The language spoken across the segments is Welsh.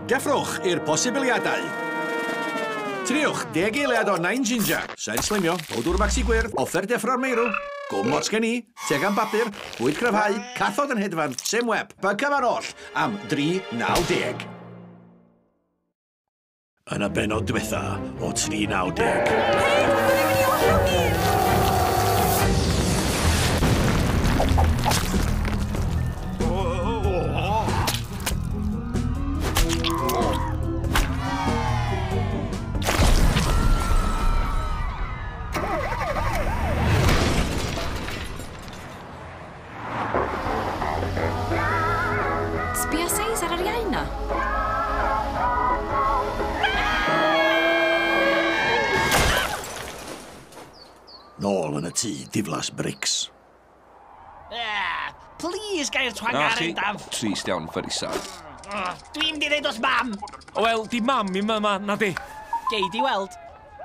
Deffrwch i'r posibiliadau. Triwch 10 eiliad o 9 ginger, sen slimio, powdwr maxi gwyrdd, offer deffro'r meirw, gwm ots gen i, tegan bapur, bwyd cryfhau, cathod yn hedfan, sim web, y cyfan oll am 3.90. Yn y bennod diwetha o 3.90. Sbia seis ar yr iau na. Nôl yn y tŷ diflas brics. Ah, please, gair Na twangar chi, Endaf. trist iawn, very sad. Dwi'n di ddeud wrth mam. Wel, di mam i yma, na di. Gei di weld.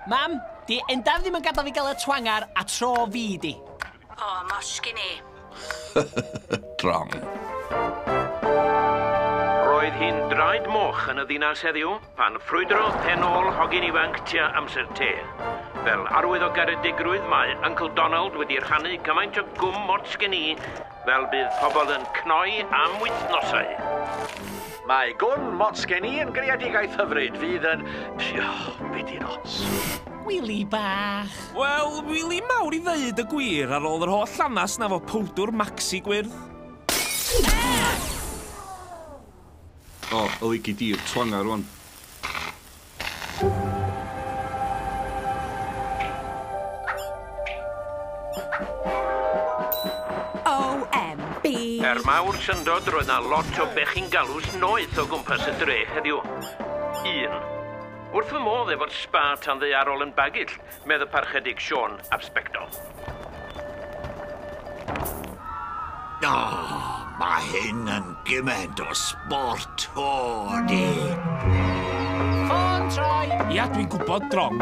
Mam, di Endaf ddim yn gadael fi gael y twangar a tro fi di. O, mosh gen i. Drong. Roedd hi'n draed moch yn y ddinas heddiw pan ffrwydrodd pen ôl hogyn ifanc tua amser te. Fel arwydd o garedigrwydd mae Uncle Donald wedi rhannu cymaint o gwm ots gen i fel bydd pobl yn cnoi am wythnosau. Mae gwn mots gen i yn greadigaeth hyfryd fydd yn... Pio, be di'n ots? Wili bach. Wel, wili mawr i ddeud y gwir ar ôl yr holl llanas na fo powdwr maxi gwyrdd. O, y lici di'r twanga rwan. O-M-B. Er mawr syndod roedd na lot o bechgyn galws noeth o gwmpas y dre heddiw. 1. Wrth fy modd efo'r spa tanddaearol yn Bagill, medd y parchedig Siôn ap Sbectol. O, mae hyn yn gymaint o sport o di. Ffôn troi. Ia, dwi'n gwybod drong.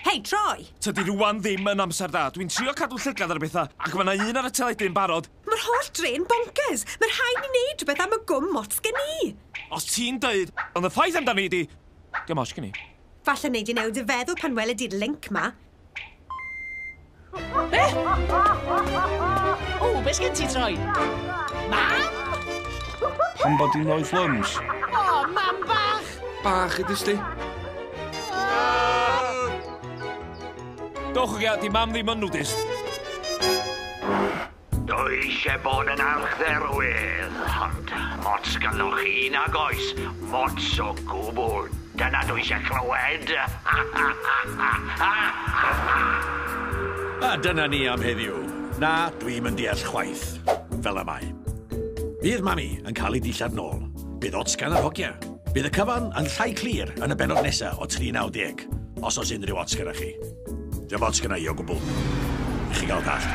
Hei, Troy! Tydi rwan ddim yn amser da. Dwi'n trio cadw llygad ar y bethau, ac mae yna un ar y teledu yn barod. Mae'r holl dre'n bonkers. Mae'r rhaid ni wneud rhywbeth am y gwm mots gen i. Os ti'n deud, ond y ffaith amdani di... Dim ots gen i. Falle wneud i newid y feddwl pan weled di'r link ma. Be? O, be sgen ti troi? Mam? Pam bod hi'n noeth lums? O, mam bach! Bach ydys di? Dowch o gia, di mam ddim yn nudist. Dwi eisiau bod yn archdderwydd, ond mots ganddoch chi nag oes. Mots o gwbl. Dyna dwi eisiau clywed. A dyna ni am heddiw. Na, dwi'm yn deall chwaith. Fel y mae. Bydd mami yn cael ei dillad nôl. Bydd ots gan yr hogia. Bydd y cyfan yn llai clir yn y bennod nesaf o 3.90. Os oes unrhyw ots gyda chi. Dim ots gyda i o gwbl. I chi gael dallt.